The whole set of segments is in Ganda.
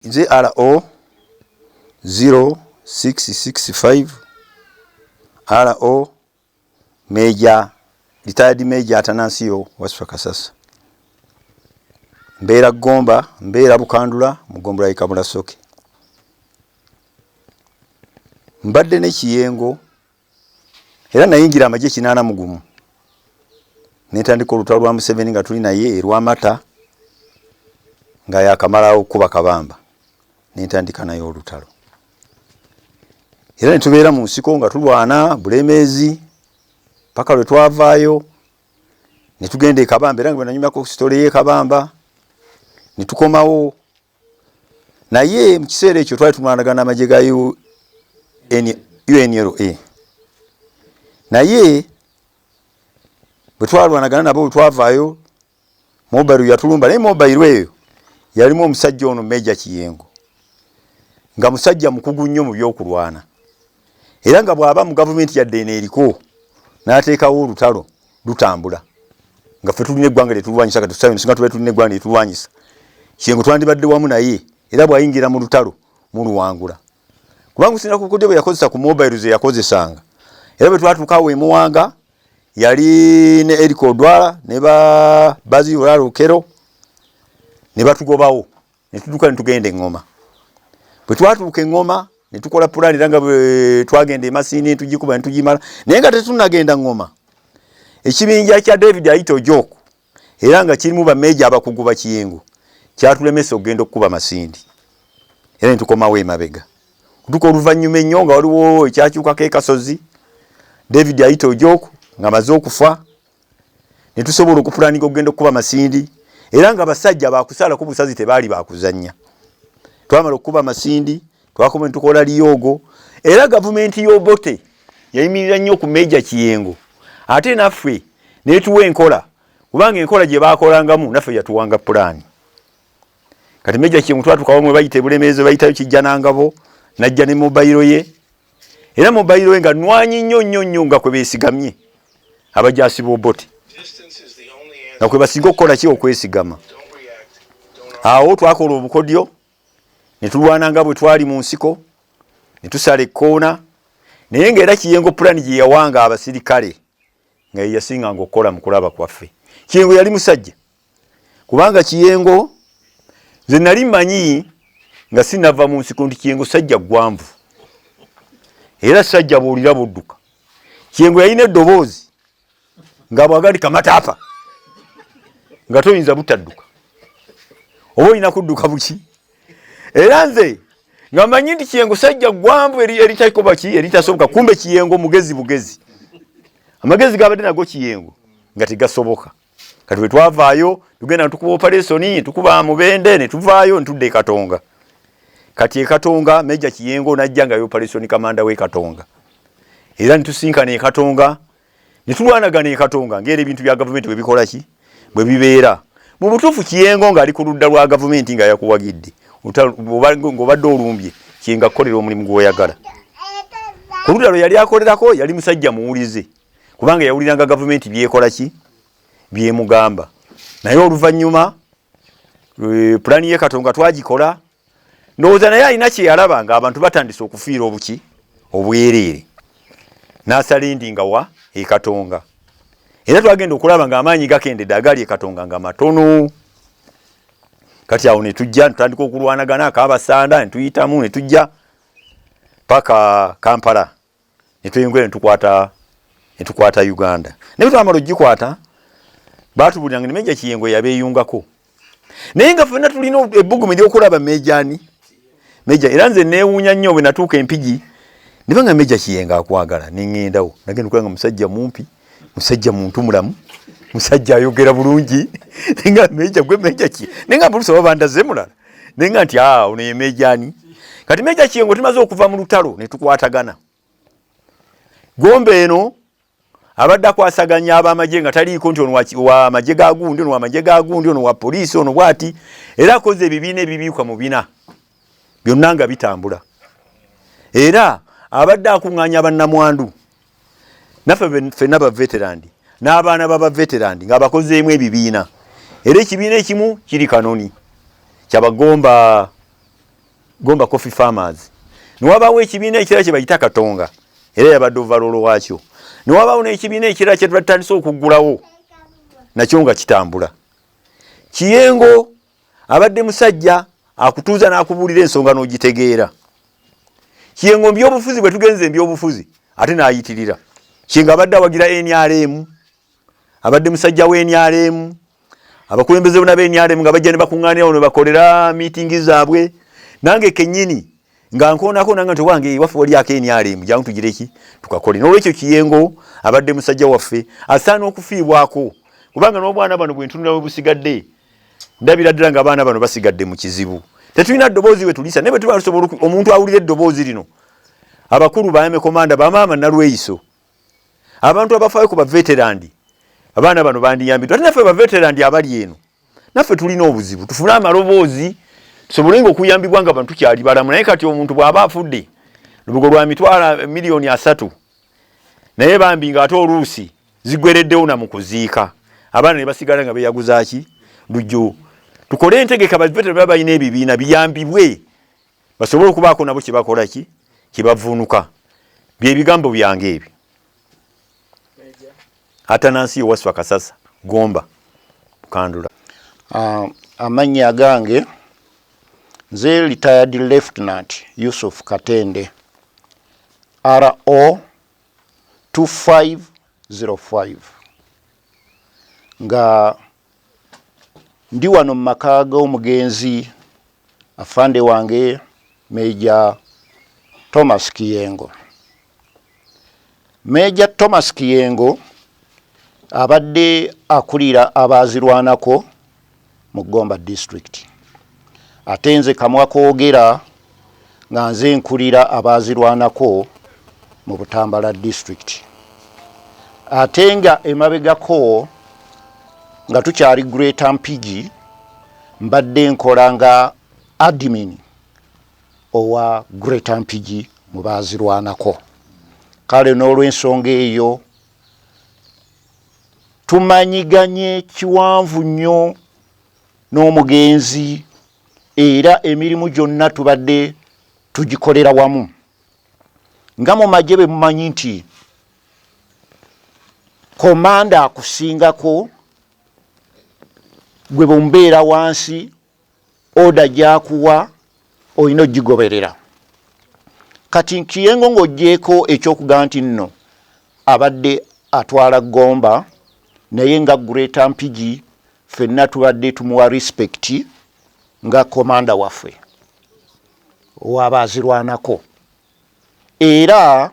Nze RO 0665 RO Major, retired Major Atanasio Waswa Kasasa. Mbeera Gomba, mbeera Bukandula mu ggombolola y'e Kabulasoke. Mbadde ne Kiyengo era nayingira amagye 81 netandika olutalo lwa Museveni nga tuli naye erwamata nga yakamalawo okukuba Kabamba, nentandika naye olutalo era netubeera mu nsiko nga tulwana Bulemeezi paka lwe twavaayo netugenda e Kabamba, era nga bwenanyumyako sitole y'e Kabamba netukomawo. Naye mu kiseera ekyo twali tumwanagana amagye ga UNLA, naye bwe twalwanagana nabo bwe twavaayo mobile yatulumba, naye mobile eyo yalimu omusajja ono Major Kiyengo nga musajja mukugu nnyo mu byokulwana, era nga bw'aba mu gavumenti yadde eno eriko n'ateekawo olutalo lutambula nga ffe tulina eggwanga lyetulwanyisa. Kati tusabe singa tubeera tulina eggwanga lyetulwanyisa, Kiyengo twandibadde wamu naye, era bw'ayingira mu lutalo muluwangula, kubanga okusinziira ku bukodyo bwe yakozesa ku mobile ze yakozesanga. Era bwe twatuuka awo e Muwanga yali ne Eric Odwala ne ba Bazi Olalo ne batugobawo ne tuduka ne tugenda eŋŋoma. Bwe twatuuka eŋŋoma ne tukola pulaani, era nga bwe twagenda e Masindi ne tugikuba ne tugimala. Naye nga tetunnagenda ŋŋoma, ekibinja kya David Ayita Ojok, era nga kirimu bameeja abakugu ba Kiyengo, kyatulemesa okugenda okukuba Masindi, era ne tukomawo emabega kutuka oluvannyuma ennyo nga waliwo ekyakyukako e Kasozi, David Ayita Ojok nga maze okufa, ne tusobola okupulaninga okugenda okukuba Masindi, era nga abasajja bakusalako busazi, tebaali bakuzannya. Twamala okukuba Masindi, twakoma ne tukola Lyogo, era gavumenti y'Obote yayimirira nnyo ku Meja Kiyengo, ate naffe netuwa enkola, kubanga enkola gye bakolangamu naffe yatuwanga pulaani. Kati Meja Kiyengo twatukawo mwe bayita Ebulemeezi, bayitayo Kijjanangabo, najja ne mobayiro ye, era mobayiro ye nga nwanyi nnyo nnyo nnyo, nga kwe beesigamye abajaasi b'Obote, nga kwe basinga okukola ki, okwesigama. Awo twakola obukodyo ne tulwana nga bwe twali mu nsiko ne tusala ekkoona, naye ng'era Kiyengo pulani gye yawanga abasirikale nga ye yasinganga okukola mu kulaba kwaffe. Kiyengo yali musajja, kubanga Kiyengo nze nali mmanyi nga sinava mu nsiko nti Kiyengo sajja ggwanvu, era sajja bw'olira budduka. Kiyengo yalina eddoboozi nga bwagali kamataapa nga toyinza butadduka, oba olina kudduka buki. Era nze nga manyi nti Kiyengo sajja ggwanvu eritakoba ki, eritasoboka. Kumbe Kiyengo mugezi bugezi, amagezi gabadde nago Kiyengo nga tegasoboka. Kati bwe twavaayo tugenda netukuba operation, tukuba Mubende, ne tuvaayo ntudde e Katonga. Kati e Katonga Meja Kiyengo najja nga operation commander w'e Katonga, era netusinkana e Katonga ne tulwanagana e Katonga ng'era ebintu bya gavumenti bwe bikola ki, bwe bibeera. Mu butuufu Kiyengo ng'ali ku ludda lwa gavumenti nga yakuwagidde, ng'obadde olumbye Kiyengo akukolera omulimu gw'oyagala. Ku ludda lwe yali akolerako yali musajja muwulize, kubanga yawuliranga gavumenti byekola ki, byemugamba. Naye oluvannyuma pulaani y'e Katonga twagikola, ndowooza naye alina kye yalaba ng'abantu batandise okufiira obuki obwereere, n'asalindi nga wa e Katonga. Era twagenda okulaba ng'amaanyi gakendedde agali e Katonga nga matono. Kati awo ne tujja netutandika okulwanagana akabasanda, ne tuyitamu ne tujja paka Kampala, ne tweyongera ne tukwata Uganda. Naye twamala ogikwata, baatubulira nga ne Meja Kiyengo yabeeyungako, naye nga ffenna tulina ebbugumu ery'okulaba Meja ani Meja. Era nze neewuunya nnyo bwe natuuka Empigi ne banga Meja Kiyengo akwagala, ne ŋŋendawo nagenda okulaba nga musajja mumpi, musajja muntu mulamu, musajja ayogera bulungi, nga Meja gwe Meja ki, naye nga mpulusa oba bandaze mulala, naye nga nti ono ye Meja ani. Kati Meja Kiyengo tumaze okuva mu lutalo ne tukwatagana Gomba eno, abadde akwasaganya ab'amagye nga taliiko nti ono wa magye ga gundi, ono wa magye ga gundi, ono wa poliisi, ono bwati, era akoze ebibiina ebibiikwa mu bina byonna nga bitambula. Era abadde akuŋŋaanya bannamwandu naffe ffenna ba veterandi n'abaana baba veterandi ng'abakozeemu ebibiina, era ekibiina ekimu kiri Kanoni kyabagomba. Gomba Coffee Farmers. Newabaawo ekibiina ekirala kye bayita Katonga, era yabadde ovalolo waakyo. Newabaawo n'ekibiina ekirala kye tutandise okuggulawo nakyo nga kitambula. Kiyengo abadde musajja akutuuza n'akubuulira ensonga n'ogitegeera. Kiyengo mbyobufuzi bwe tugenze embyobufuzi ate n'ayitirira. Kiyengo abadde awagira NRM, abadde musajja wa NRM, abakulembeze bona be NRM nga bajja ne bakuŋŋaanirawo ne bakolera miitingi zaabwe. Nange kennyini nga nkoonako nange nti wange ewaffe wali aka NRM, jangu tugire ki tukakole. N'olwekyo Kiyengo abadde musajja waffe asaana okufiibwako, kubanga n'obwana bano bwe ntunula we busigadde ndabira ddala nga abaana bano basigadde mu kizibu. Tetulina ddoboozi we tulisa, naye bwe tuba tusobola omuntu awulira eddoboozi lino, abakulu ba Army Commander, bamaama Nalweyiso, abantu abafaayo ku baveterandi, abaana bano bandiyambiddwa. Ate naffe baveterandi abali eno naffe tulina obuzibu, tufune amaloboozi tusobolenga okuyambibwa nga bantu tukyali balamu. Naye kati omuntu bw'aba afudde lubugo lwa mitwalo 30 miliyoni, naye bambi ng'ate oluusi zigwereddewo na mu kuziika, abaana ne basigala nga beyaguza ki lujjo. Tukole entegeka, baveterani baba balina ebibiina biyambibwe basobole okubaako nabo kyebakola ki kyebavuunuka. Byebigambo byange ebyo. Atanansiyo Waswa Kasasa, Gomba, Bukandula. Amannya agange nze retired Lieutenant Yusuf Katende, RO 2505, nga ndi wano mu maka g'omugenzi afande wange Major Thomas Kiyengo. Major Thomas Kiyengo abadde akulira abaazirwanako mu Gomba District, ate nze kamwa koogera nga nze nkulira abaazirwanako mu Butambala District. Ate nga emabegako nga tukyali Greater Mpigi, mbadde nkola nga admin owa Greater Mpigi mu baazirwanako. Kale n'olw'ensonga eyo tumanyiganye kiwanvu nnyo n'omugenzi, era emirimu gyonna tubadde tugikolera wamu. Nga mu magye bwe mumanyi nti komanda akusingako gwe bwemubeera wansi, order gyakuwa olina ogigoberera. Kati Kiyengo ng'ogyeko ekyokugaa nti nno abadde atwala Gomba, naye nga Greater Mpigi ffenna tubadde tumuwa respect nga komanda waffe owaba azirwanako. Era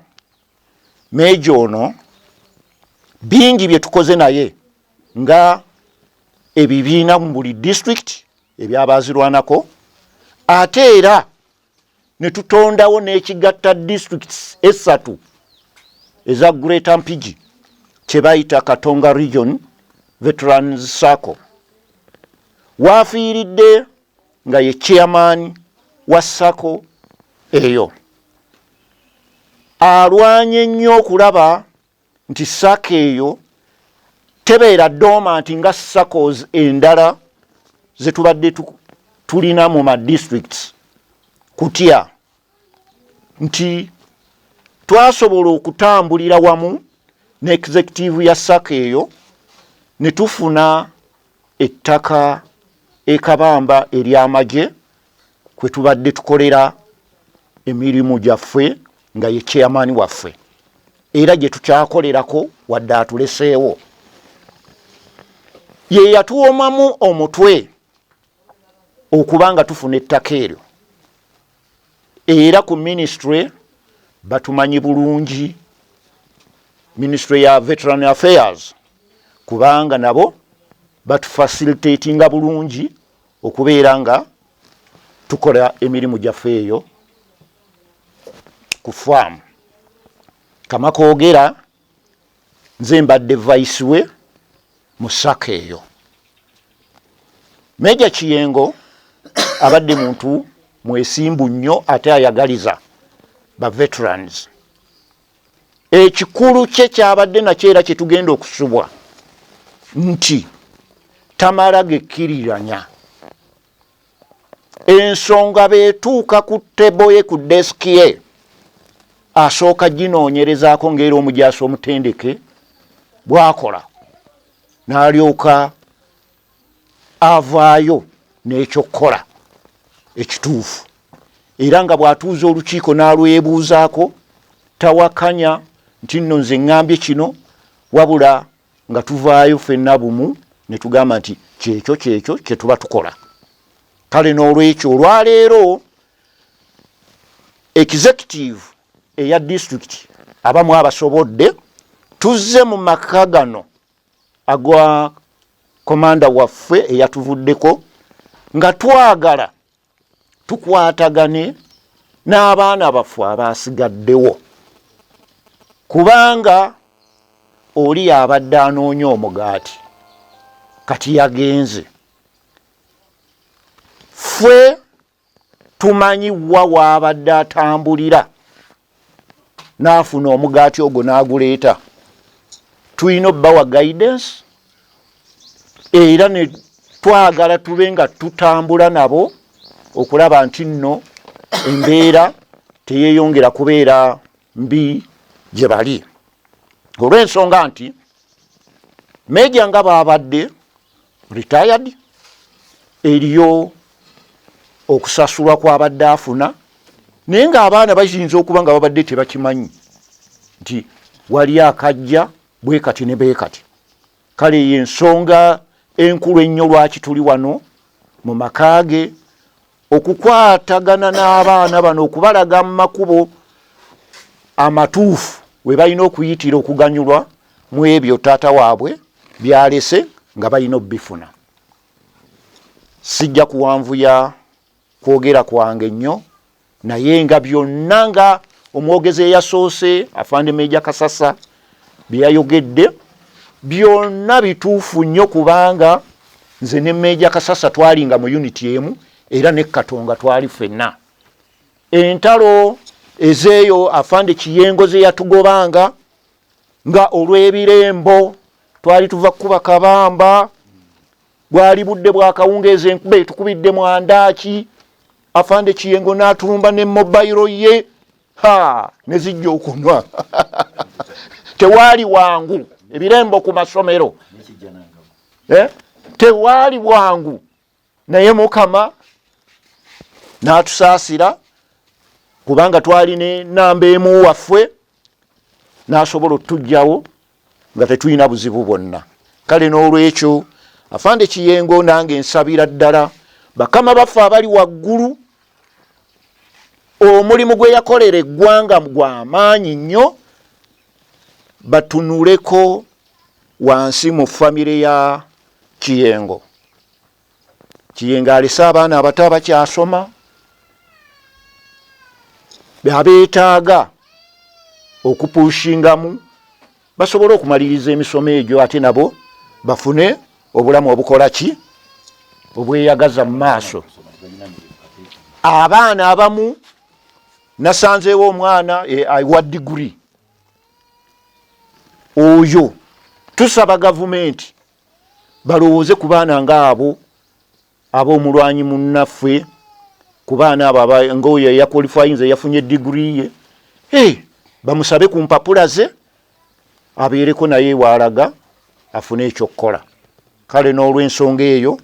Major ono bingi bye tukoze naye nga ebibiina mu buli district ebyabazirwanako, ate era ne tutondawo n'ekigatta districts esatu eza Greater Mpigi kye bayita Katonga Region Veterans Circle. Waafiiridde nga ye chairman wa SACCO eyo. Alwanye nnyo okulaba nti SACCO eyo tebeera dormant nga SACCOs endala zetubadde tulina mu ma districts, kutya nti twasobola okutambulira wamu ne executive ya SACCO eyo ne tufuna ettaka ekabamba ery'amagye kwe tubadde tukolera emirimu gyaffe nga ye chairman waffe, era gye tukyakolerako wadde atuleseewo. Ye yatuwomamu omutwe okuba nga tufuna ettaka eryo, era ku ministry batumanyi bulungi, Ministry ya Veteran Affairs, kubanga nabo batufacilitatinga bulungi okubeera nga tukola emirimu gyaffe eyo ku faamu. Kamakoogera nze mbadde vice we mu SACCO eyo. Major Kiyengo abadde muntu mwesimbu nnyo ate ayagaliza ba veterans. Ekikulu kye kyabadde nakyo era kyetugenda okusubwa nti tamala gekkiriranya. Ensonga beetuuka ku table ye, ku desk ye, asooka ginoonyerezaako ng'era omujaasi omutendeke bw'akola, n'alyoka avaayo n'ekyokukola ekituufu. Era nga bw'atuuza olukiiko n'alwebuuzaako, tawakanya nti nno nze ŋŋambye kino, wabula nga tuvaayo ffenna bumu ne tugamba nti kyekyo kyekyo kye tuba tukola. Kale n'olwekyo olwaleero executive eya district abamu abasobodde tuzze mu maka gano agwa komanda waffe eyatuvuddeko, nga twagala tukwatagane n'abaana baffe abasigaddewo, kubanga oli abadde anoonya omugaati kati yagenze. Ffe tumanyi wa waabadde atambulira n'afuna omugaati ogwo n'aguleeta. Tulina obbawa guidance, era ne twagala tube nga tutambula nabo okulaba nti nno embeera teyeyongera kubeera mbi gye bali, olw'ensonga nti meeja nga baabadde retired, eriyo okusasulwa kwabadde afuna, naye ng'abaana bayinza okuba nga babadde tebakimanyi nti wali akajja bwe kati ne bwe kati. Kale eyo ensonga enkulu ennyo lwaki tuli wano mu maka ge, okukwatagana n'abaana bano, okubalaga mu makubo amatuufu we balina okuyitira okuganyulwa mu ebyo taata waabwe byalese nga balina obifuna. Sijja kuwanvuya kwogera kwange nnyo, naye nga byonna nga omwogezi eyasoose Afande Meeja Kasasa bye yayogedde byonna bituufu nnyo, kubanga nze ne Meeja Kasasa twalinga mu unit emu, era ne Katonga twali ffenna. Entalo ezeeyo Afande Kiyengo ze yatugobanga nga olw'ebirembo, twali tuva kukuba kabamba, bwali budde bwa kawungeezi, enkuba etukubidde mwandaaki, Afande Kiyengo n'atulumba ne mobayiro ye, ha, ne zijja okunywa. Tewaali wangu ebirembo ku masomero, tewaali bwangu, naye Mukama n'atusaasira kubanga twali ne namba emu waffe, n'asobola otujjawo nga tetulina buzibu bwonna. Kale n'olwekyo Afande Kiyengo nange nsabira ddala bakama baffe abali waggulu, omulimu gwe yakolera eggwanga gwa maanyi nnyo, batunuleko wansi mu famire ya Kiyengo. Kiyengo alese abaana abato abakyasoma abeetaaga okupushingamu basobole okumaliriza emisomo egyo, ate nabo bafune obulamu obukola ki, obweyagaza mu maaso. Abaana abamu nasanzeewo omwana wa diguri oyo, tusaba gavumenti balowooze ku baana ng'abo ab'omulwanyi munnaffe, ku baana abo ng'oyo eyakwalifayinze yafunye diguri ye, hey, bamusabe ku mpapula ze abeereko naye waalaga afune ekyokukola. Kale n'olw'ensonga eyo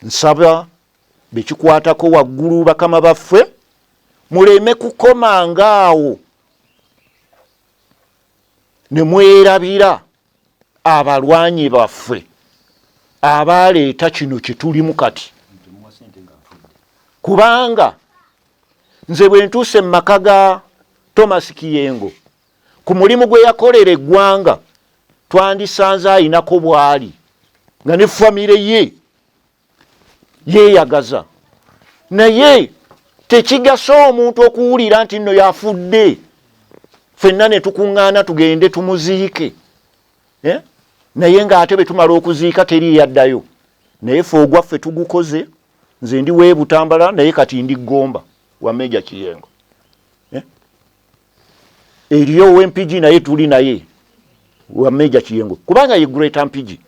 nsaba bekikwatako waggulu bakama baffe muleme kukoma ngaawo ne mwerabira abalwanyi baffe abaleeta kino kye tulimu kati, kubanga nze bwe ntuuse mu maka ga Thomas Kiyengo ku mulimu gwe yakolera eggwanga, twandisanze ayinako bwali nga ne famire ye yeeyagaza, naye tekigasa omuntu okuwulira nti nno yafudde, ffenna ne tukuŋŋaana tugende tumuziike, naye ng'ate bwe tumala okuziika teri yaddayo. Naye ffe ogwaffe tugukoze. Nze ndi weebutambala, naye kati ndi Ggomba wa Meeja Kiyengo, eriyo ow'Empigi, naye tuli naye wa Meeja Kiyengo kubanga ye Greater Mpigi.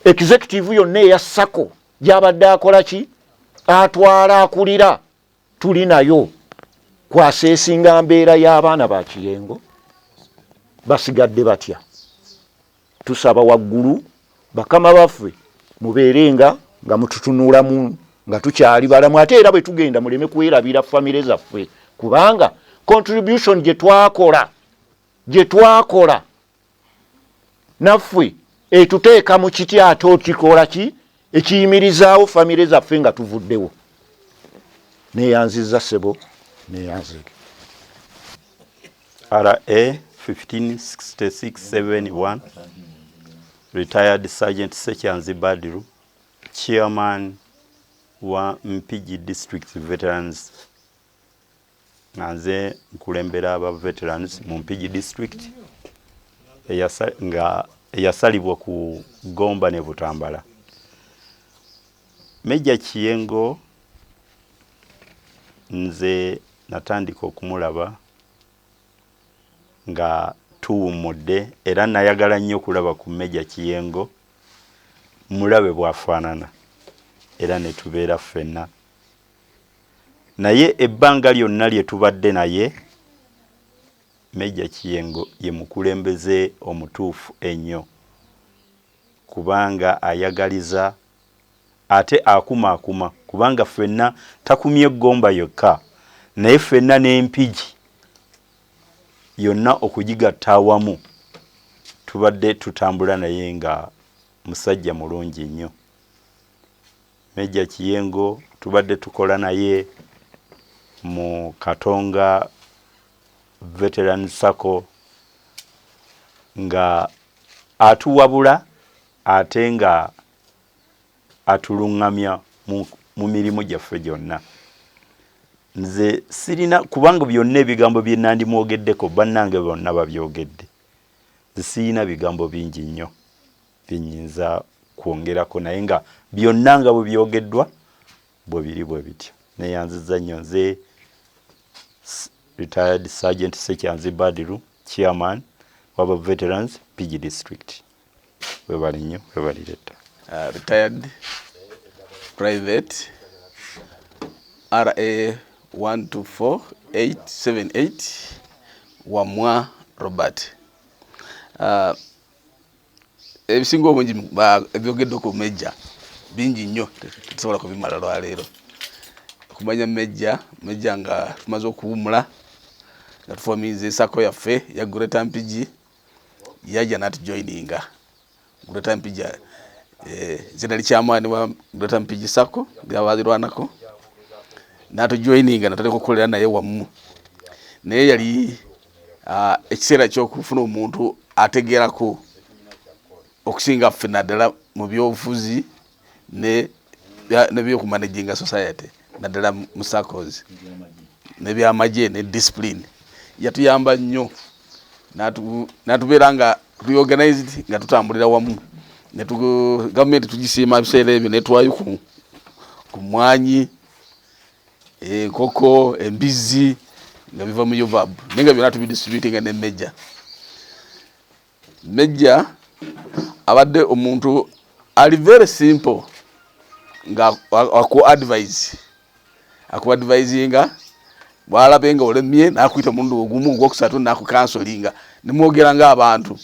Executive yonna eya SACCO gyabadde akola ki. Atwala akulira tuli nayo kwaseesinga mbeera y'abaana ba Kiyengo basigadde batya. Tusaba waggulu bakama baffe mubeere nga mututunulamu nga tukyali balamu, ate era bwe tugenda muleme kwerabira famire zaffe, kubanga contribution gye twakola naffe etuteeka mu kiti ate okikola ki ekiyimirizaawo famire zaffe nga tuvuddewo. Neyanziza ssebo, neyanzige. RA 156671, Retired Sergeant Sekyanzi Badiru, Chairman wa Mpigi District Veterans, nga nze nkulembera aba veterans mu Mpigi District nga eyasalibwa ku Gomba ne Butambala. Major Kiyengo nze natandika okumulaba nga tuwummudde, era nayagala nnyo okulaba ku Major Kiyengo mulabe bw'afaanana, era ne tubeera ffenna naye ebbanga lyonna lye tubadde naye. Major Kiyengo ye mukulembeze omutuufu ennyo, kubanga ayagaliza ate akumaakuma, kubanga ffenna takumye Gomba yokka, naye ffenna n'Empigi yonna okugigatta awamu tubadde tutambula naye nga musajja mulungi nnyo. Major Kiyengo tubadde tukola naye mu Katonga Veteran Sacco nga atuwabula ate nga atulungamya mu mirimu gyaffe gyonna. Nze sirina, kubanga byonna ebigambo bye nandimwogeddeko bannange bonna babyogedde. Nze sirina bigambo bingi nnyo byenyinza kwongerako, naye nga byonna nga bwe byogeddwa bwe biri bwe bityo. Neyanziza nnyo. Nze Retired Sergeant Sekyanzi Badiru, Chairman waba Veterans Mpigi District. Webale nnyo, webalire ddala. Retired Private RA 124878 Wamwa Robert. Ebisinga obungi ebyogeddwa ku Major bingi nnyo, tetusobola kubimala lwaleero. Okumanya Major nga tumaze okuwumula nga tufominze e SACCO yaffe ya Greater Mpigi, yajja natujoininga Greater Mpigi. Nze nali chairman wa Greater Mpigi SACCO gyabazirwanako, natujoininga natandika okukolera naye wamu naye. Yali ekiseera ky'okufuna omuntu ategeerako okusinga ffe, naddala mu byobufuzi nebyokumanaginga society, naddala mu SACCOs nebyamagye ne discipline. Yatuyamba nnyo natubeera nga tuli organized, nga tutambulira wamu. Gavumenti tugisiima ebiseera ebyo netwayo ku mwanyi, enkoko, embizi nga biva mu UVAB, naye nga byonna tubidistributinga ne Major. Major abadde omuntu ali very simple, nga aku advise, akuadvisinga bwalabe nga olemye nakuyita omulundi ogumu, ogwokusatu nakucounselinga, nemwogera ngaabantu.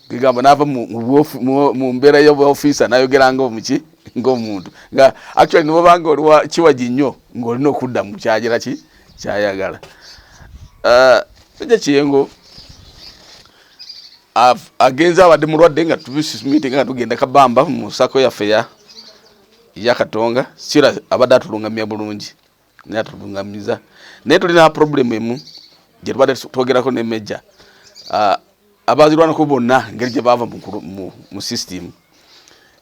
Kigamba nava mu mbeera y'obuofiisa nayogera nga omuki, ng'omuntu, nga actually nibobanga oliwa kiwagi nnyo ng'olina okudda mu kyagira ki kyayagala. Major Kiyengo agenze abadde mulwadde nga tumeeting nga tugenda Kabamba mu SACCO yaffe ya Katonga. Sira abadde atulungamya bulungi, naye atulungamiza, naye tulina problem emu gye tubadde twogerako ne Major. Abazirwanako bonna engeri gye baava mu system,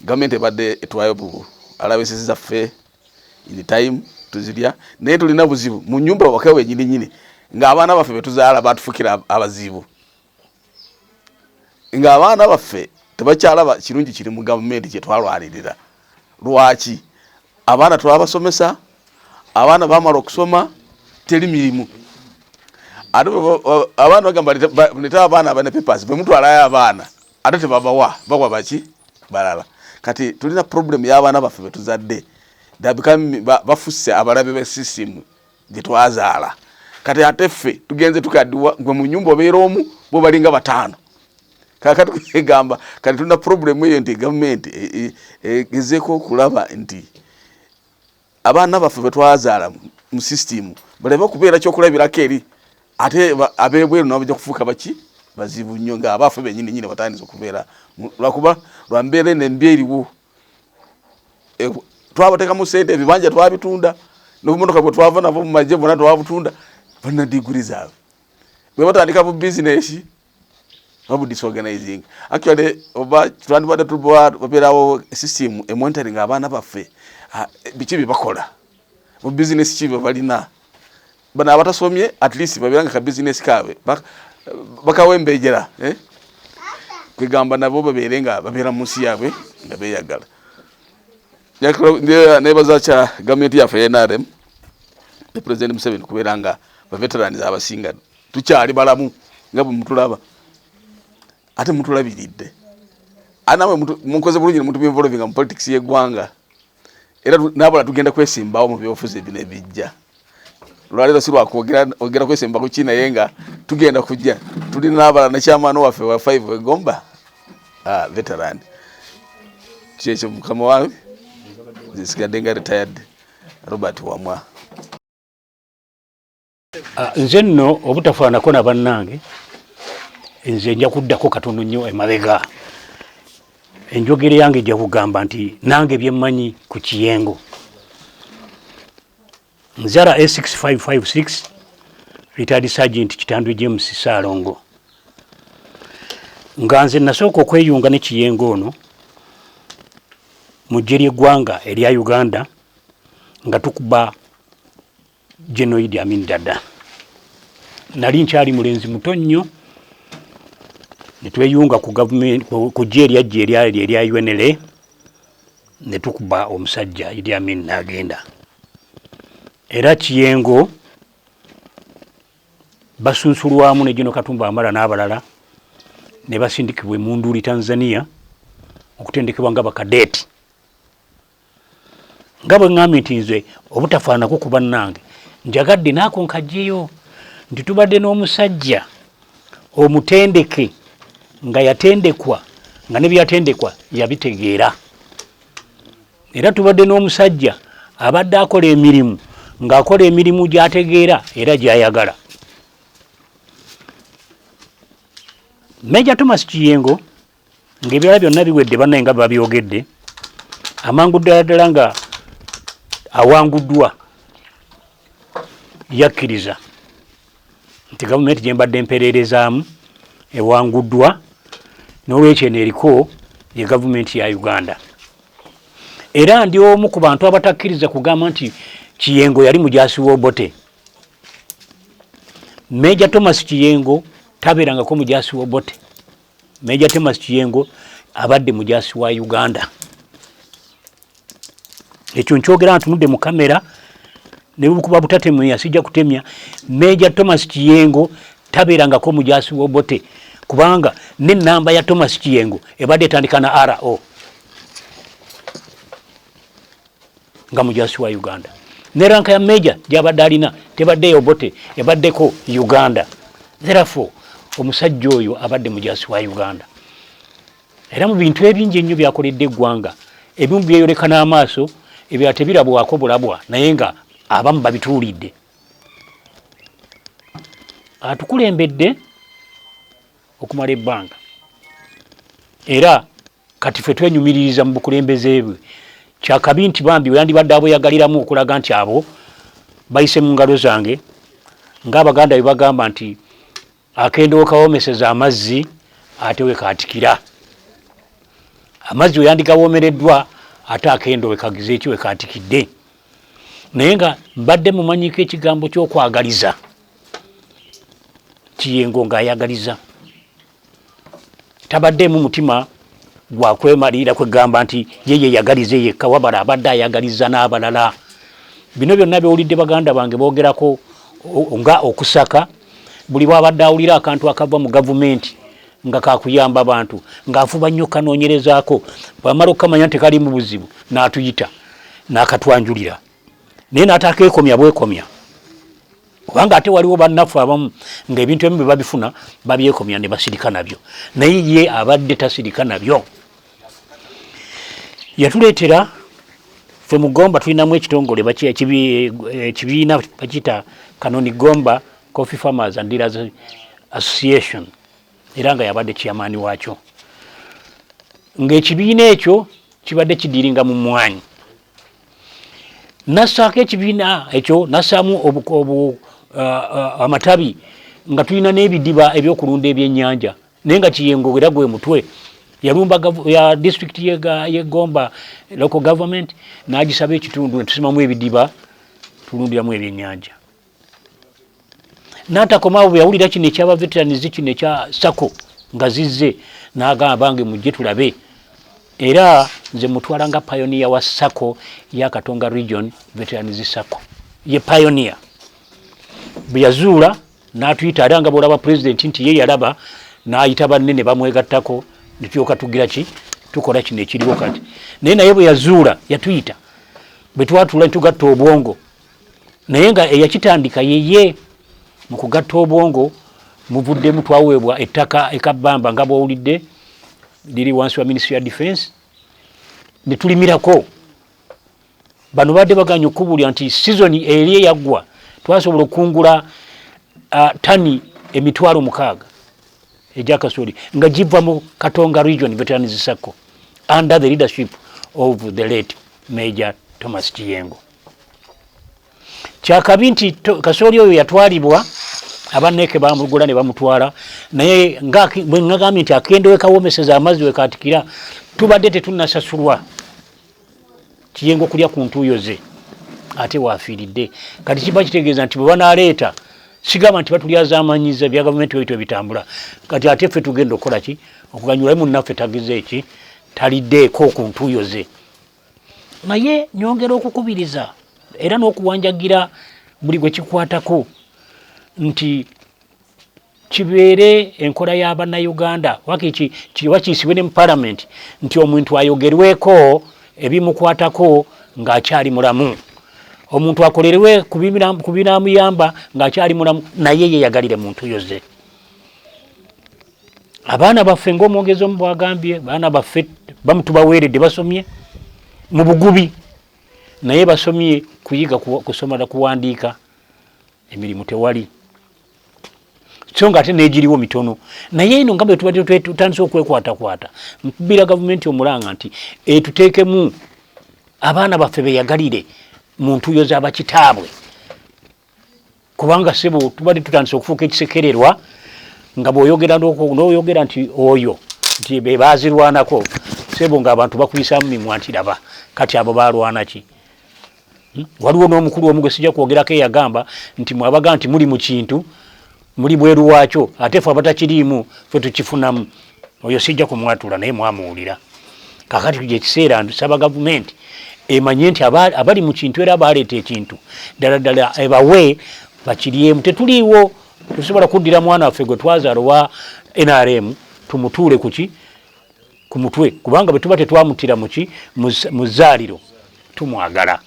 gavumenti ebadde etwayo bu allowances zaffe in time, tuzirya, naye tulina buzibu mu nyumba waka wenyini nyini ng'abaana baffe betuzaala batufukira abazibu, ng'abaana baffe tebakyalaba kirungi kiri mu gavumenti kyetwalwanirira. Lwaki abaana twabasomesa, abaana bamala okusoma, teri mirimu, ate abaana bagamba leta abaana abane papers, bwemutwalayo abaana ate tebabawa, bawa baki balala. Kati tulina problem y'abaana baffe betuzadde. Bafuse abalabe ba system gye twazaala. Kati ate ffe tugenze tukaddiwa, gwe mu nyumba obeera omu, bo balinga bataano. Kakati kwegamba kati tulina problem eyo nti gavumenti egezeeko okulaba nti abaana baffe betwazaala mu system baleme okubeera kyokulabirako eri ate ab'ebweru, nabo bajja kufuuka baki bazibu nnyo nga abaffe benyini nyini batandise okubeera lwakuba lwa mbeera eno embi eriwo. Twabateekamu sente, ebibanja twabitunda, n'obumotoka bwe twava nabo mu magye bwonna twabutunda. Balina diguri zaabwe, bwe batandika bu bizinesi babu disorganizing. Actually, oba twandibadde tuba babeerawo system emonitoring abaana baffe, biki bye bakola mu bizinesi, ki bye balina. Bano abatasomye at least babeera nga ka bizinesi kaabwe bakawembejera, eh? Kwegamba nabo babeere nga babeera mu nsi yaabwe nga beeyagala. Nebaza kya gavumenti yaffe NRM ne President Museveni kubeera nga baveterans abasinga tukyali balamu nga bwe mutulaba, ate mutulabiridde. Ate namwe mukoze bulungi ne mutuba involvinga mu politics y'eggwanga, era nabala tugenda kwesimbawo mu byobufuzi bino ebijja. Lwaleero si lwakwogera ogera kwesimba ku ki, naye nga tugenda kujja tulina n'abalala ne chairman waffe wa 5 wegomba, veteran kyekyo mukama wange nsigadde nga retired Robert Wamwa. Nze nno obutafaanako na bannange, nze nja kuddako katono nnyo emabega. Enjogera yange ejja kugamba nti nange byemmanyi ku Kiyengo. Nzara A6556, retired sergeant Kitandwe James Saalongo, nga nze nasooka okweyunga ne Kiyengo ono mu ggye ly'eggwanga erya Uganda nga tukuba General Idi Amin Dada. Nali nkyali mulenzi muto nnyo ne tweyunga ku gavumenti, ku ggye eryajja eryali erya UNLA, ne tukuba omusajja Idi Amin n'agenda. Era Kiyengo basunsulwamu ne General Katumba Wamala n'abalala ne basindikibwa e Munduli, Tanzania, okutendekebwa nga bakadeeti. Nga bwe ŋŋambye nti nze obutafaanako ku bannange, njagadde naako nkajjeyo nti tubadde n'omusajja omutendeke nga yatendekwa, nga ne byatendekwa yabitegeera. Era tubadde n'omusajja abadde akola emirimu ng'akola emirimu gy'ategeera era gy'ayagala. Major Thomas Kiyengo, ng'ebirala byonna biwedde, bannaye nga babyogedde, amangu ddala ddala nga awanguddwa yakkiriza nti gavumenti gye mbadde mpereerezaamu ewanguddwa, n'olwekyo eno eriko ye gavumenti ya Uganda. Era ndi omu ku bantu abatakkiriza kugamba nti Kiyengo yali mujaasi w'Obote. Major Thomas Kiyengo tabeerangako mujaasi w'Obote. Major Thomas Kiyengo abadde mujaasi wa Uganda. Ekyo nkyogera ntunudde mu kamera, ne bukuba butatemya sijja kutemya. Major Thomas Kiyengo tabeerangako mujaasi w'Obote, kubanga n'ennamba ya Thomas Kiyengo ebadde etandika na RO nga mujaasi wa Uganda, ne rank ya major gyabadde alina tebadde Obote, ebaddeko Uganda. Therefore omusajja oyo abadde mujaasi wa Uganda, era mu bintu ebingi ennyo byakoledde eggwanga, ebimu byeyoleka n'amaaso, ebirala tebirabwako bulabwa, naye nga abamu babituulidde. Atukulembedde okumala ebbanga, era kati ffe twenyumiririza mu bukulembeze bwe. Kyakabi nti bambi weyandibadde abweyagaliramu okulaga nti abo bayise mu ngalo zange, ng'Abaganda bwe bagamba nti akendo wekawomeseza amazzi ate wekaatikira. Amazzi weyandigawomereddwa ate akendo wekagize eki wekaatikidde. Naye nga mbadde mumanyiko ekigambo ky'okwagaliza, Kiyengo ng'ayagaliza, tabaddeemu mutima gwa kwemalirira kwegamba nti ye yeyagalize yekka, wabala abadde ayagaliza n'abalala. Bino byonna byowulidde baganda bange boogerako nga okusaka, buli bwabadde awulira akantu akava mu gavumenti nga kakuyamba bantu, ng'afuba nnyo kanoonyerezaako, bwamala okukamanya nti kali mu buzibu n'atuyita. N'akatwanjulira, naye n'atakeekomya bwekomya, kubanga ate waliwo bannaffe abamu ng'ebintu ebimu bye babifuna babyekomya ne basirika nabyo, naye ye abadde tasirika nabyo. Yatuleetera ffe mu Gomba tulinamu ekitongole, ekibiina bakiyita Kanoni Gomba Coffee Farmers and Dealers Association, era nga yabadde chairman waakyo, ng'ekibiina ekyo kibadde kidiringa mu mmwanyi. Nassaako ekibiina ekyo, nassaamu amatabi, nga tulina n'ebidiba ebyokulunda ebyennyanja, naye nga Kiyengo era gwe mutwe. Yalumba ya district y'e Gomba local government n'agisaba ekitundu ne tusimamu ebidiba tulundiramu ebyennyanja. N'atakomaawo, bwe yawulira kino ekyaba veterans, kino ekya SACCO nga zizze, n'agamba, "Bange mujje tulabe." Era nze mutwala nga pioneer wa SACCO ya Katonga Region Veterans SACCO, ye pioneer. Bwe yazuula n'atuyita, era nga bwolaba president nti ye yalaba n'ayita banne ne bamwegattako, ne tulyoka tugira ki, tukola kino ekiriwo kati. Naye bwe yazuula yatuyita, bwe twatuula ne tugatta obwongo, naye nga eyakitandika yeye. Mu kugatta obwongo muvuddemu twaweebwa ettaka ekabbamba, nga bwowulidde liri wansi wa Ministry ya Defense, ne tulimirako. Bano badde baganya okubuulira nti season eri eyaggwa twasobola okukungula tani 60,000 egyakasooli nga giva mu Katonga Region Veterans SACCO under the leadership of the late Major Thomas Kiyengo. Kyakabi nti kasooli oyo yatwalibwa abaneeke, bamugula ne bamutwala, naye bwe ngagambye nti akendo wekawomeseza amazzi wekatikira, tubadde tetunnasasulwa. Kiyengo kulya ku ntuuyo ze ate waafiiridde. Kati kiba kitegeeza nti bwe banaaleeta, sigamba nti batulyazamanyiza bya gavumenti bwebityo bitambula. Kati ate ffe tugenda okukola ki okuganyula munnaffe tagize eki, taliddeeko ku ntuuyo ze? Naye nyongera okukubiriza era n'okuwanjagira buli gwe kikwatako nti kibeere enkola y'Abannayuganda, wakiisibwe ne mu Palamenti, nti omuntu ayogerweko ebimukwatako ng'akyali mulamu, omuntu akolerwe ku binaamuyamba ng'akyali mulamu, naye yeyagalire mu ntuyo ze. Abaana baffe, ng'omwogezi omu bwagambye, baana baffe bamutubaweeredde, basomye mu bugubi, naye basomye kuyiga kusoma na kuwandiika, emirimu tewali, so nga ate negiriwo mitono. Naye eno nga bwe tubadde tutandise okwekwatakwata, nkubira gavumenti omulanga nti etuteekemu abaana baffe beyagalire mu ntuuyo z'abakitaabwe, kubanga sebo tubadde tutandise okufuuka ekisekererwa, nga bw'oyogera n'oyogera nti oyo nti be baazirwanako, sebo ng'abantu bakuyisaamu mimwa nti laba kati abo balwana ki? Waliwo n'omukulu omu gwe sijja kwogerako eyagamba nti mwabaga nti muli mu kintu, muli bweru waakyo, ate fe abatakiriimu fe tukifunamu. Oyo sijja kumwatula, naye mwamuwulira. Kakati tuja ekiseera nsaba gavumenti emanye nti abali mu kintu era baleeta ekintu ddala ddala, ebawe bakiryemu. Tetuliiwo, tusobola kuddira mwana waffe gwe twazaala owa NRM tumutuule kuki ku mutwe, kubanga bwe tuba tetwamutira muki mu zzaaliro tumwagala,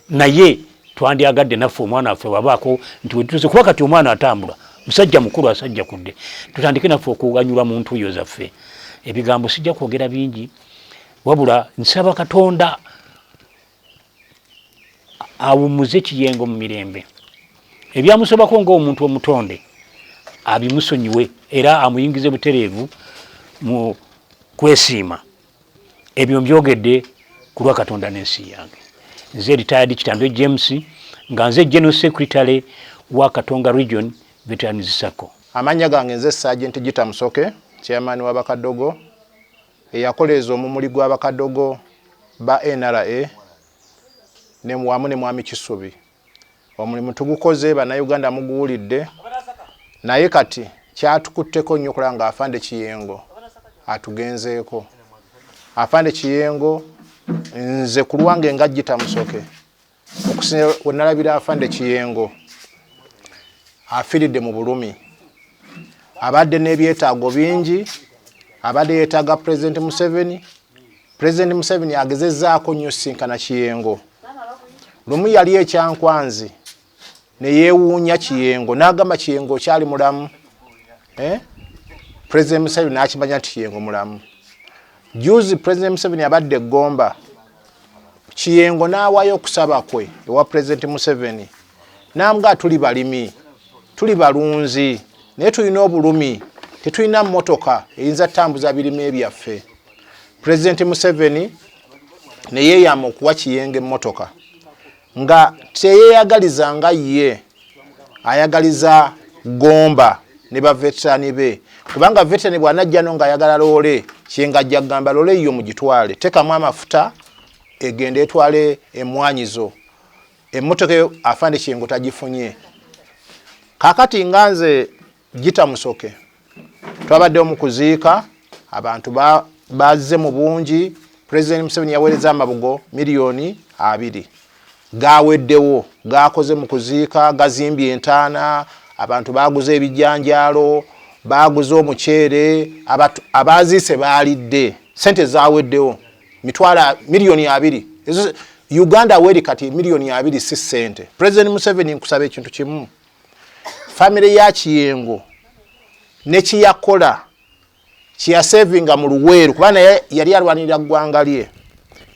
naye twandyagadde naffe omwana waffe wabaako nti wetutuuse, kuba kati omwana atambula musajja mukulu, asajja kudde, tutandike naffe okuganyulwa mu ntuuyo zaffe. Ebigambo sijja kwogera bingi, wabula nsaba Katonda awummuze Kiyengo mu mirembe. Ebyamusobako ng'omuntu omutonde abimusonyiwe, era amuyingize butereevu mu kwesiima. Ebyo mbyogedde ku lwa Katonda n'ensi yange. Nze retired Kitandwe James, nga nze general secretary wa Katonga Region Veterans SACCO. Amannya gange nze Sergeant Gita Musoke, chairman w'abakadogo eyakoleeza omumuli gw'abakadogo ba NRA ne wamu ne Mwami Kisubi. Omulimu tugukoze, Bannayuganda muguwulidde, naye kati kyatukutteko nnyo okulaba nga Afande Kiyengo atugenzeeko. Afande Kiyengo, nze ku lwange nga Gita Musoke, okusinziira we nalabira Afande Kiyengo afiiridde mu bulumi, abadde n'ebyetaago bingi, abadde yeetaaga President Museveni. President Museveni agezezzaako nnyo sinkana Kiyengo. Lumu yali ekyankwanzi ne yeewuunya Kiyengo n'agamba Kiyengo okyali mulamu eh? President Museveni n'akimanya nti Kiyengo mulamu. Juzi President Museveni abadde Gomba, Kiyengo n'awaayo okusaba kwe ewa President Museveni n'amugaa tuli balimi, tuli balunzi, naye tulina obulumi, tetulina mmotoka eyinza kutambuza birime byaffe. President Museveni ne yeeyama okuwa Kiyengo emmotoka nga teyeyagaliza nga ye ayagaliza Gomba ne baveterani be, kubanga veterani bw'anajja no ng'ayagala loole, Kiyengo ajja kugamba loole yo mugitwale, tekamu amafuta egende etwale emmwanyi zo. Emmotoka eyo afande Kiyengo tagifunye. Kaakati nga nze Gita Musoke twabaddewo mu kuziika, abantu bazze mu bungi. President Museveni yaweereza amabugo 20 millioni gaweddewo, gakoze mu kuziika, gazimbye entaana, abantu baguze ebijanjaalo, baguze omuceere, abaziise baalidde, sente zaweddewo mitwalo 20 miliyoni. Ezo Uganda weri kati 20 miliyoni si sente. President Museveni, nkusaba ekintu kimu, famire ya Kiyengo nekiyakola kyeyasevinga mu Luweero, kuba naye yali alwanirira ggwanga lye,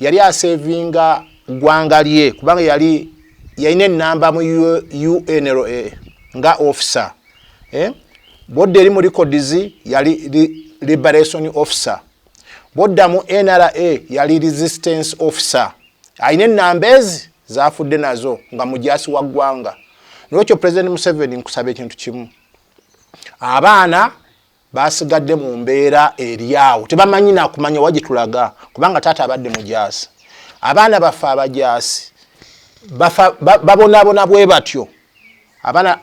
yali asevinga ggwanga lye, kubanga yali yalina enamba mu UNLA nga officer, eh? Bodda eri mu records yali liberation officer, bodda mu NRA yali resistance officer, alina enamba ezi zafudde nazo nga mujasi wa ggwanga. Nolwekyo President Museveni, nkusaba ekintu kimu, abaana basigadde mu mbeera eri awo, tebamanyi nakumanya wagitulaga, kubanga taata abadde mujaasi. Abaana baffe abajaasi babonaabona bwe batyo. Abaana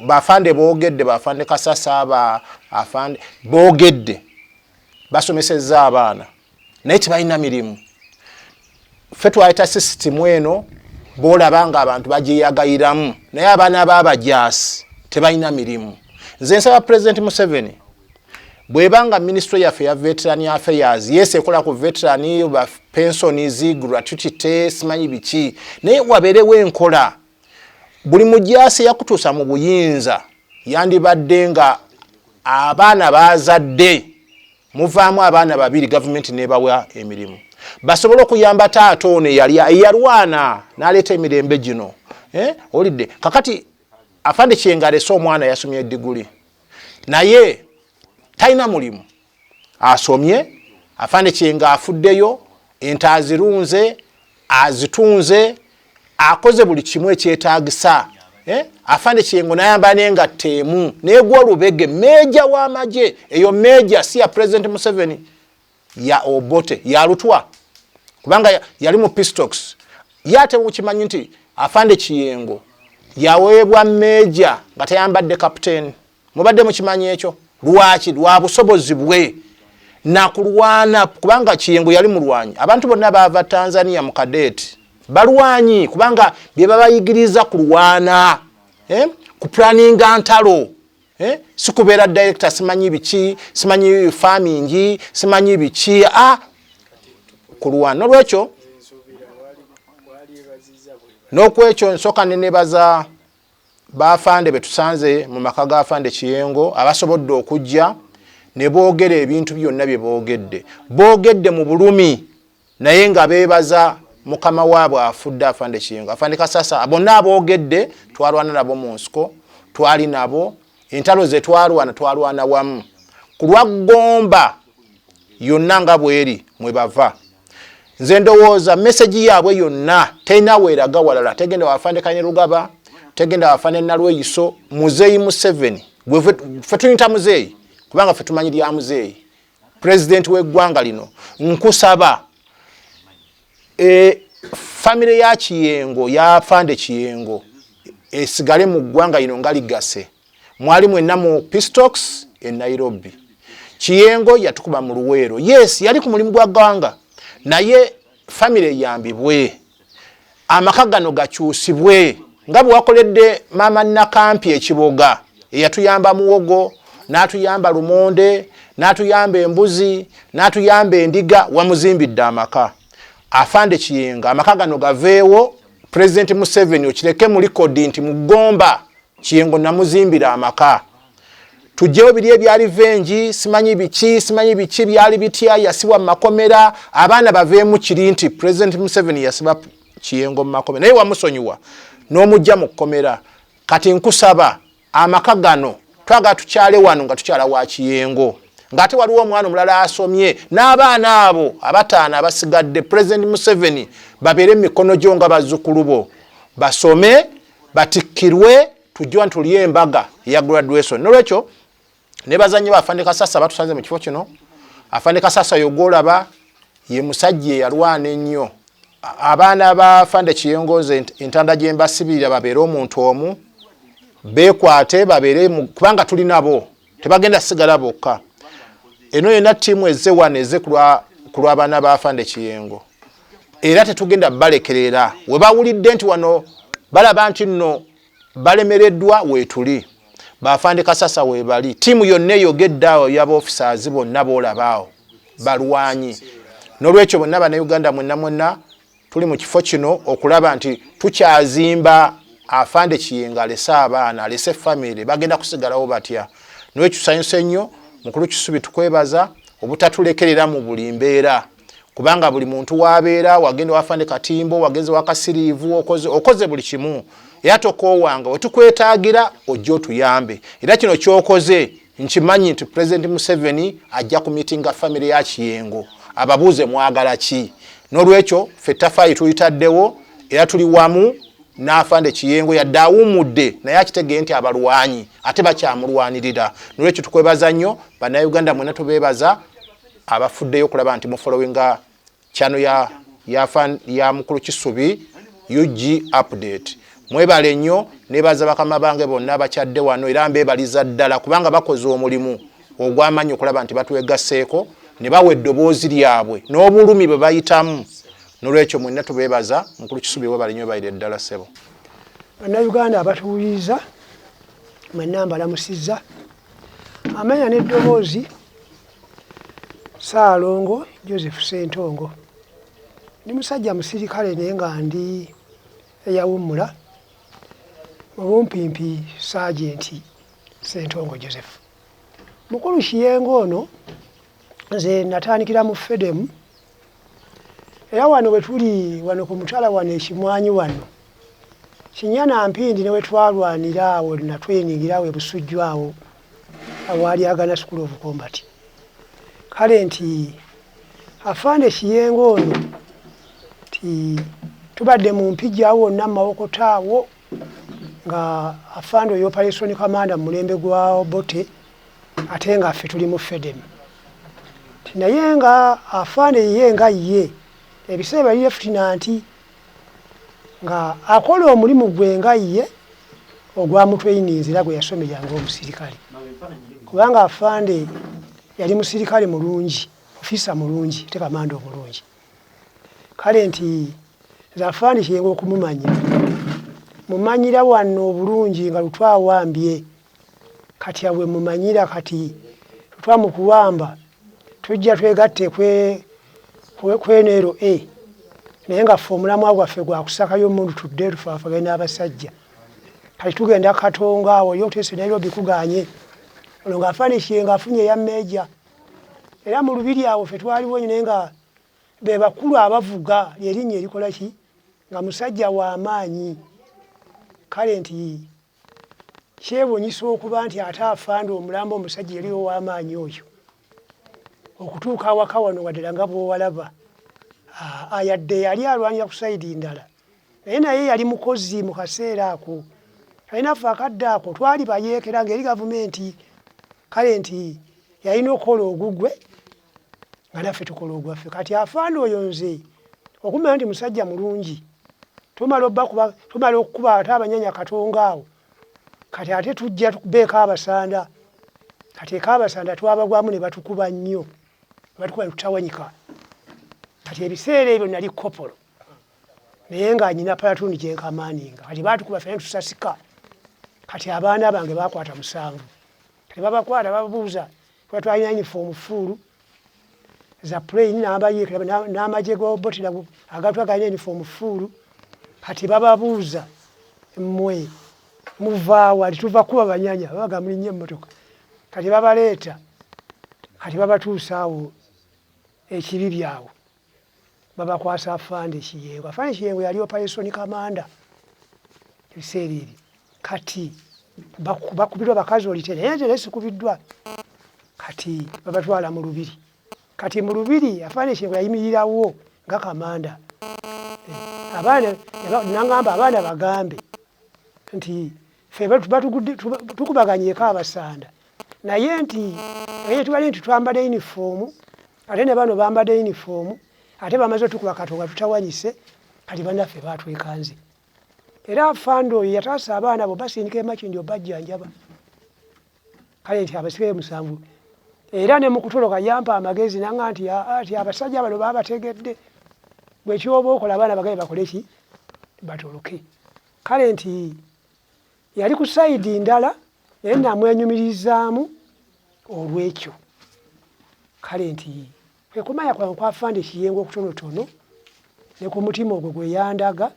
bafande boogedde, bafande Kasasa, ba afande boogedde, basomesezza abaana naye tebalina mirimu. Ffe twaleta sisitimu eno, boolaba nga abantu bagyeyagayiramu, naye abaana b'abajaasi tebalina mirimu. Nze nsaba President Museveni, bwebanga ministry yaffe ya veteran affairs, yes, ekola ku veteran ba pensions, gratuity, simanyi biki, naye wabeerewo enkola buli mujaasi yakutuusa mu buyinza yandibadde nga abaana bazadde muvaamu abaana babiri, gavumenti nebawa emirimu basobole okuyamba taata ono eyali eyalwana n'aleeta emirembe gino, eh? Olidde kakati afande Kiyengo alese omwana yasomye ediguli naye talina mulimu asomye. Afande Kiyengo afuddeyo, ente azirunze, azitunze, akoze buli kimu ekyetagisa, eh? Afande Kiyengo nayamba nengatta emu negwa olubege, meeja w'amagye. Eyo meeja si ya President Museveni, ya Obote, ya Lutwa, kubanga yali mu peace talks. Ye ate mukimanyi nti afande Kiyengo yaweebwa meeja nga tayambadde kapiteeni? Mubadde mukimanyi ekyo? Lwaki? Lwa busobozi bwe nakulwana, kubanga Kiyengo yali mulwanyi. Abantu bonna baava Tanzania mu cadet balwanyi, kubanga bye babayigiriza kulwana, eh? Kuplaninga ntalo, eh? Si kubeera director, simanyi biki, simanyi farming, simanyi biki, ah, kulwana. Nolwekyo n'okwekyo nsooka nenebaza bafande betusanze mu maka ga afande Kiyengo abasobodde okujja ne boogera ebintu byonna bye boogedde. Boogedde mu bulumi, naye nga beebaza mukama waabwe afudde, afande Kiyengo, afande Kasasa, bonna aboogedde. Twalwana nabo mu nsiko, twali nabo entalo ze twalwana, twalwana wamu ku lwa Ggomba yonna nga bweri mwe bava. Nze ndowooza message yaabwe yonna terina weeraga walala, tegenda wafande Kainerugaba, tegenda wafande Nalweyiso. Muzeeyi Museveni, ffe tuyinta muzeeyi kubanga ffe tumanyi lya muzeeyi, pulezidenti w'eggwanga lino, nkusaba famire ya Kiyengo, ya fande Kiyengo, esigale mu ggwanga lino nga ligase. Mwali mwenna mu peace talks e Nairobi. Kiyengo yatukuba mu Luweero, yes, yali ku mulimu gwa ggwanga, naye famire eyambibwe, amaka gano gakyusibwe nga bwe wakoledde maama Nakampi ekiboga eyatuyamba muwogo, n'atuyamba lumonde, n'atuyamba embuzi, n'atuyamba endiga, wamuzimbidde amaka. Afande Kiyengo amaka gano gaveewo. President Museveni okireke mu likodi nti mugomba Kiyengo namuzimbira amaka. Tujjewo biri ebya revenge, simanyi biki, simanyi biki, byali bitya, yasibwa mu makomera, abaana baveemu kiri nti President Museveni yasiba Kiyengo mu makomera, naye wamusonyiwa n'omujja mu kkomera. Kati nkusaba amaka gano twagala tukyale wano nga tukyala wa Kiyengo, ng'ate waliwo omwana omulala asomye n'abaana abo abataano abasigadde. President Museveni babeere mu mikono gyo nga bazzukulu bo, basome, batikkirwe, tujje tulye embaga eya graduation. Nolwekyo nebaza nnyo Afande Kasasa batusanze mu kifo kino. Afande Kasasa yogolaba ye musajja eyalwana ennyo. Abaana ba Afande Kiyengo nze entanda gye mbasibirira babeere omuntu omu, beekwate, babeere, kubanga tuli nabo, tebagenda sigala bokka. Eno yonna ttiimu ezze wano ezze ku lw'abaana ba Afande Kiyengo, era tetugenda balekerera. We bawulidde nti wano balaba nti nno balemereddwa, weetuli. Bafande Kasasa weebali, ttiimu yonna eyogedde awo y'abaofficers bonna boolabaawo balwanyi. N'olwekyo bonna Bannayuganda mwenna mwenna tuli mu kifo kino okulaba nti tukyazimba Afande Kiyengo alese abaana, alese famire, bagenda kusigalawo batya? Nolwekyo tusanyuse nnyo. Mukulu Kisubi, tukwebaza obutatulekerera mu buli mbeera, kubanga buli muntu wabeera wagenda wafande Katimbo, wagenze wakasiriivu, okoze, okoze buli kimu, era tokoowanga. Wetukwetaagira ojja otuyambe, era kino kyokoze nkimanyi nti President Museveni ajja ku mitinga famire ya Kiyengo ababuuze mwagala ki. N'olwekyo ffe tafaayi tulitaddewo, era tuli wamu n'Afande Kiyengo. Yadde awummudde, naye akitegee nti abalwanyi ate bakyamulwanirira. Nolwekyo tukwebaza nnyo. Bannayuganda mwena tubeebaza abafuddeyo okulaba nti mufollowinga channel ya Mukulu Kisubi UG Update. Mwebale nnyo. Nebaza bakama bange bonna bakyadde wano, era mbeebaliza ddala kubanga bakoze omulimu ogw'amaanyi okulaba nti batwegasseeko ne bawa eddoboozi lyabwe n'obulumi bwe bayitamu. Nolwekyo mwenna tubeebaza. Mukulu Kisubi, webale nnyo, bayire ddala ssebo. Bannayuganda abatuwuliriza mwenna mbalamusizza. Amanya n'eddoboozi, Ssaalongo Joseph Ssentongo. Ndi musajja musirikale, naye nga ndi eyawummula mu bumpimpi, Sergeant Ssentongo Joseph. Mukulu Kiyengo ono nze natandikira mu Fedemu, era wano we tuli wano ku mutala wano ekimwanyi wano Kinyana Mpindi ne we twalwanira awo, natweningira awo ebusujju awo awaali Agana School of Combat. Kale nti Afande Kiyengo ono ti tubadde mu Mpigi awo wonna mu Mawokota awo, nga afande oyo operation commander mu mulembe gwa Obote, ate nga ffe tuli mu Fedem. Ti naye nga afande ye nga ye ebiseera yali lieutenant, nga akola omulimu gwe nga ye ogwamutweyininza era gwe yasomera ng'omusirikale, kubanga afande yali musirikale mulungi, ofisa mulungi, ate kamanda omulungi. Kale nti nze afande Kiyengo okumumanya mumanyira wano obulungi nga lutwawambye. Kati awe mumanyira, kati lutwa mu kuwamba tujja twegatte kweneero e naye nga ffe omulamwa gwaffe gwakusakayo omundu tudde tufaafagane n'abasajja. Kati tugenda Katonga awo yo oteese Nairobi kuganye olwo nga afande Kiyengo afunye eya meeja, era mu lubiri awo ffe twaliwo nyo, naye nga be bakulu abavuga lyerinnya erikola ki, nga musajja w'amaanyi. Kale nti kyewuunyisa okuba nti ate afande omulambo omusajja yali ow'amaanyi oyo okutuuka awaka wano nga ddala nga bw'owalaba, yadde yali alwanira ku sayidi ndala, naye yali mukozi mu kaseera ako. Kale naffe akadde ako twali bayeekera ng'eri gavumenti. Kale nti yalina okukola ogugwe nga naffe tukola ogwaffe. Kati afande oyo nze okumanya nti musajja mulungi, tumala obbakuba, tumala okukuba ate abanyanya Katonga awo, kati ate tujja tukubeeko abasanda. Kati ekaabasanda twabagwamu ne batukuba nnyo, batukuba ne tutawanyika. Kati ebiseera ebyo nali kopolo, naye nga nyina platoon gyenkamaaninga. Kati batukuba ffena tusasika. Kati abaana bange bakwata 7, kati babakwata bababuuza kuba twalina uniform full. za plane n'abayiika n'amagye g'Obote agatwa galina uniform full. Kati bababuuza mmwe muvaawa? Ati tuva kuba banyanya. Babaga mulinnye emmotoka. Kati babaleeta, kati babatuusa awo ekibi byawo, babakwasa Afande Kiyengo. Afande Kiyengo yali operation commander ebiseera ebyo. Kati bakubiddwa bakazi olite, naye nze naye sikubiddwa. Kati babatwala mu lubiri. Kati mu lubiri Afande Kiyengo yayimirirawo nga kamanda. Abaana nangamba abaana bagambe nti ffe tukubaganyeko abasanda, naye nti naye tubali nti twambadde yunifoomu, ate ne bano bambadde yunifoomu, ate bamaze otukuba katonga tutawanyise. Kati bannaffe batwekanze. Era afande oyo yataasa abaana abo basindika emakindi obajjanjaba. Kale nti abasikayo 7. Era ne mukutoloka yampa amagezi nanga nti ati abasajja bano babategedde, bwe kyoba okola abaana bagabe bakole ki, batoloke. Kale nti yali ku sayidi ndala, naye namwenyumirizaamu olw'ekyo. Kale nti kwe kumanya kwange kwa Afande Kiyengo okutonotono ne ku mutima ogwo gwe yandaga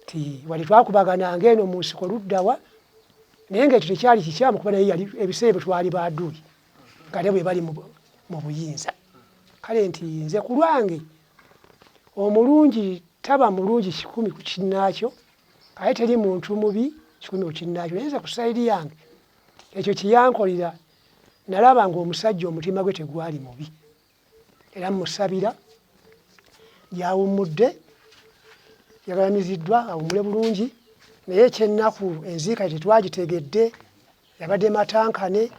nti wali twakubagananga eno mu nsiko luddawa, naye ng'ekyo tekyali kikyamu kuba naye yali ebiseera ebyo twali baaduuli ng'ate bwe bali mu buyinza. Kale nti nze ku lwange omulungi taba mulungi 100 ku kinnaakyo, ate teri muntu mubi 100 ku kinnaakyo. Naye nze ku sayidi yange ekyo kyeyankolera nalaba ng'omusajja omutima gwe tegwali mubi, era mmusabira gyawummudde, yagalamiziddwa awummule bulungi. Naye ekyennaku enziika tetwagitegedde, yabadde matankane,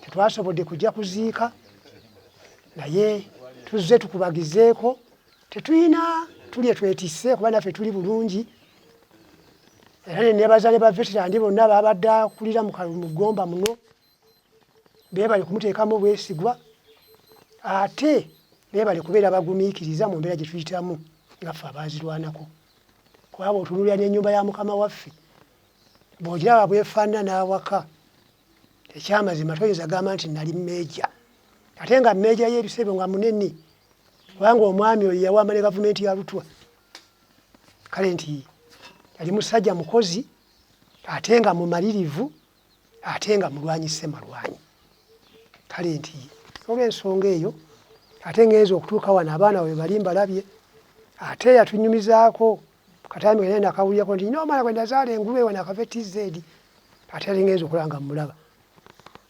tetwasobodde kujja kuziika, naye tuzze tukubagizeeko. Tetulina tulye twetisse kuba naffe tuli bulungi. Era ne nebaza ne baveterandi bonna babadde akulira mu ggomba muno, beebale kumuteekamu obwesigwa, ate beebale kubeera bagumiikiriza mu mbeera gye tuyitamu nga ffe abaazirwanako. Kuba bw'otunuulira n'ennyumba ya mukama waffe bw'ogiraba bwefaanana n'awaka, ekyamazima toyinza gamba nti nali meeja, ate nga meeja y'ebisebo nga munene, kubanga omwami oyo yawamba ne gavumenti ya Lutwa. Kale nti yali musajja mukozi, ate nga mumalirivu, ate nga mulwanyi ssemalwanyi. Kale nti olw'ensonga eyo ate ngenza okutuuka wano abaana we bali mbalabye, ate yatunyumizaako katambi naye nakawulirako nti nina omwana gwe nazaala engulu ewo nakava TZ, ate yali ngenza okulaba nga mmulaba.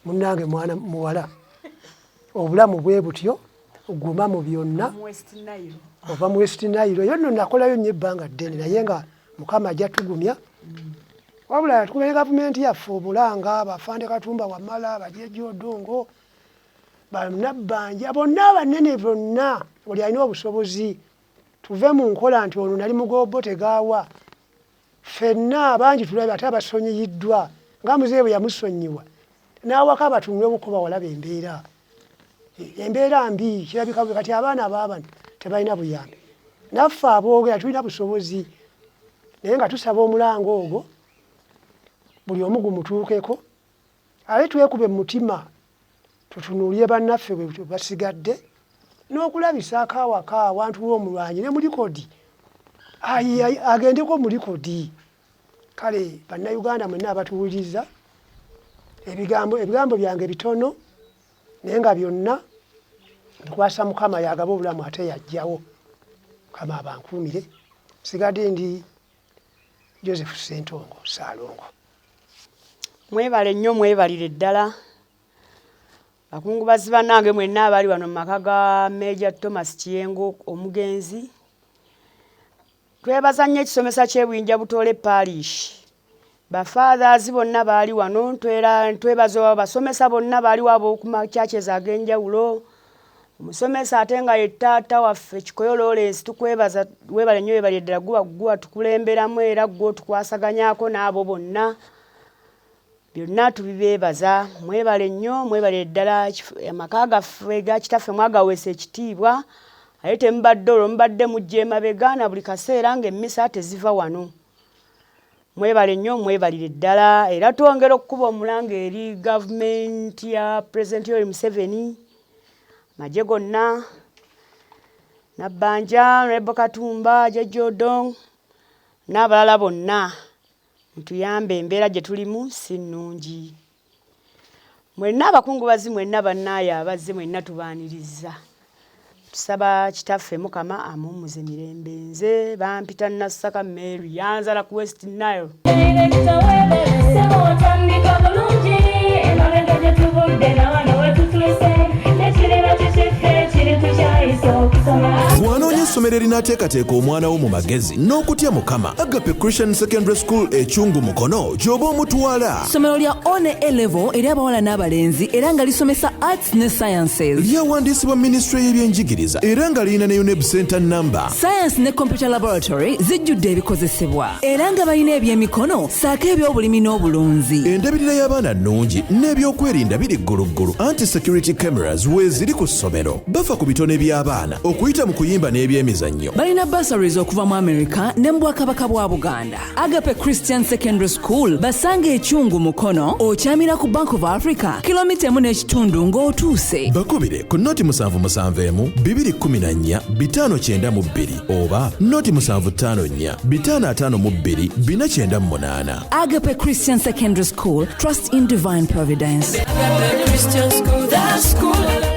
Munnange mwana muwala, obulamu bwe butyo, guma mu byonna. Ova mu West Nile eyo nno nakolayo nnyo ebbanga ddene, naye nga Mukama ajja tugumya. Wabula tukumye gavumenti yaffe obulanga, bafande Katumba Wamala, Bajeje Odongo, Bannabbanja bonna abanene bonna, buli alina obusobozi tuve mu nkola nti ono nali mugobo tegaawa. Ffenna abangi tulabe ate abasonyiyiddwa nga muzeeyi bwe yamusonyiwa n'awaka batunwewo bawalaba embeera. Embeera mbi kirabika bwe kati abaana baabano tebalina buyambi, naffe aboogera tulina busobozi, naye nga tusaba omulanga ogwo buli omu gumutuukeko, ate twekube mu mutima tutunuulire bannaffe bwe basigadde n'okulabisaako awaka awantu w'omulwanyi ne mulikodi agendeko mulikodi. Kale bannayuganda mwenna abatuwuliriza, ebigambo byange bitono, naye nga byonna nkwasa Mukama yagaba obulamu ate yajjawo. Mukama abankuumire. Sigadde ndi Joseph Ssentongo Ssaalongo. Mwebale nnyo, mwebalire ddala bakungubazi bannange mwenna abali wano mu maka ga Major Thomas Kiyengo omugenzi. Twebaza nnyo ekisomesa ky'Ebuyinja Butoole Parish. Bafathers bonna baali wano, twebaza abasomesa bonna baaliwo ab'oku ma churches ag'enjawulo. Omusomesa ate nga ye taata waffe Kikoyo Lawrence, tukwebaza, weebale nnyo, weebalire ddala, gwe atukulemberamu era gwe otukwasaganyaako n'abo bonna. Byonna tubibeebaza. Mwebale nnyo, mwebalire ddala. Amaka gaffe ga kitaffe mwagaweesa ekitiibwa, aye temubadde olwo, mubadde mujja emabega na buli kaseera ng'emmisa teziva wano. Mwebale nnyo, mwebalire ddala. Era twongera okukuba omulanga eri gavumenti ya Pulezidenti Yoweri Museveni. Magye gonna, Nabbanja, Rebo Katumba, Jajja Odong n'abalala bonna mutuyambe embeera gye tulimu si nnungi. Mwenna abakungubazi mwenna bannaaye abazze mwenna tubaanirizza. Tusaba kitaffe Mukama amuwummuze mirembe. Nze bampita Nassaka Mary yanzala ku West Nile. Bw'anoonya essomero erinaateekateeka omwana wo mu magezi n'okutya Mukama, Agape Christian Secondary School e Kyungu Mukono gy'oba omutwala. Ssomero lya O ne A level eri abawala n'abalenzi era nga lisomesa arts ne sciences. Lyawandiisibwa minisitule y'ebyenjigiriza era nga lirina ne UNEB center number. Science ne computer laboratory zijjudde ebikozesebwa era nga balina ebyemikono ssaako eby'obulimi n'obulunzi. Endabirira y'abaana nnungi n'ebyokwerinda biri gguluggulu anti security cameras weeziri ku ssomero. Bafa ku bitone by'abaana okuyita mu kuyimba n'ebyemizannyo. Balina bursaries okuva mu America ne mu Bwakabaka bwa Buganda. Agape Christian Secondary School basanga ekyungu Mukono okyamira ku Bank of Africa kilomita emu n'ekitundu ng'otuuse. Bakubire ku noti 771 214 592 oba noti 754 552 498. Agape Christian Secondary School, trust in divine providence. Agape Christian School, the school.